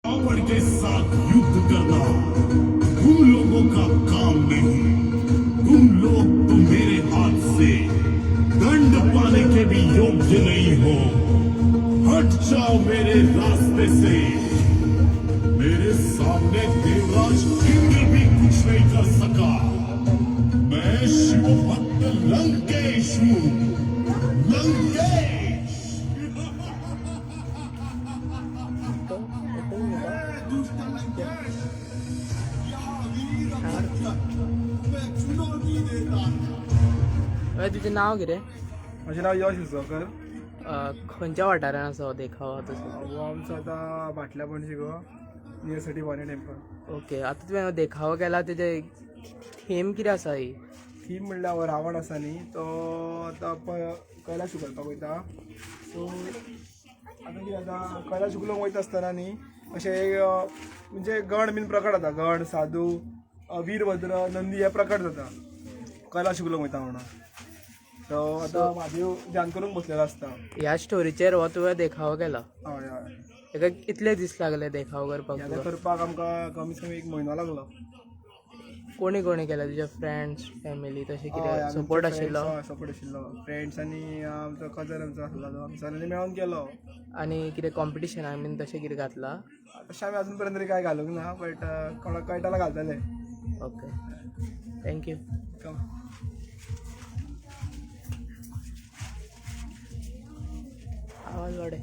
Ravan K साथ युद्ध करना तुम लोगों का काम नहीं। तुम लोग तो मेरे हाथ से दंड पाने के भी योग्य नहीं हो। हट जाओ मेरे रास्ते से। मेरे सामने देवराज इंद्र भी कुछ नहीं कर सका। मैं शिव भक्त लंकेश हूँ, लंकेश। दुष्ट लंकेश, यहाँ वीरभद्र तुम्हें चुनौती देता है। हय, तुजें नांव कितें? म्हजें नांव यश उसगांवकर. खंयच्या वाठारान आसा हो देखावो तसो? हो आमचो आतां भाटल्या पणजी गो, नियर सिटी वानी टेम्पल. ओके, आतां तुवें हो देखावो केला, तेजे थीम कितें आसा ही? थीम म्हणल्यार हो रावण आसा न्ही, तो आतां कैलाश उखलपाक वयता. सो आतां कितें जाता, कैलाश उखलूंक वयता आसतना न्ही अशें एक म्हणजे गण बीन प्रकट जाता. गण, साधू, वीरभद्र, नंदी हे प्रकट जाता कैलाश उखलूंक वयता म्हणून. सो आतां म्हादेव ध्यान करूंक बसलेलो आसता. ह्या स्टोरीचेर हो तुवें देखावो केला? हय हय. हेका कितले दीस लागले देखावो करपाक हें तुका? करपाक आमकां कमीत कमी एक म्हयनो लागलो. कोणी कोणी केला? तुज्या फ्रेंड्स, फॅमिली, तशें हय, कितें आमचे सपोर्ट friends, आशिल्लो? हय, सपोर्ट आशिल्लो फ्रेंड्स आनी आमचो कजन आमचो आसलो, तो आमी सगळ्यांनी मेळोन केलो. आनी कितें कॉम्पिटिशनाक बीन तशें कितें घातलां? तशें आमी अजून पर्यंत तरी कांय घालूंक ना, बट कोणाक कळटा जाल्यार घालतले. Okay, thank you. Come. आवाज वाडय.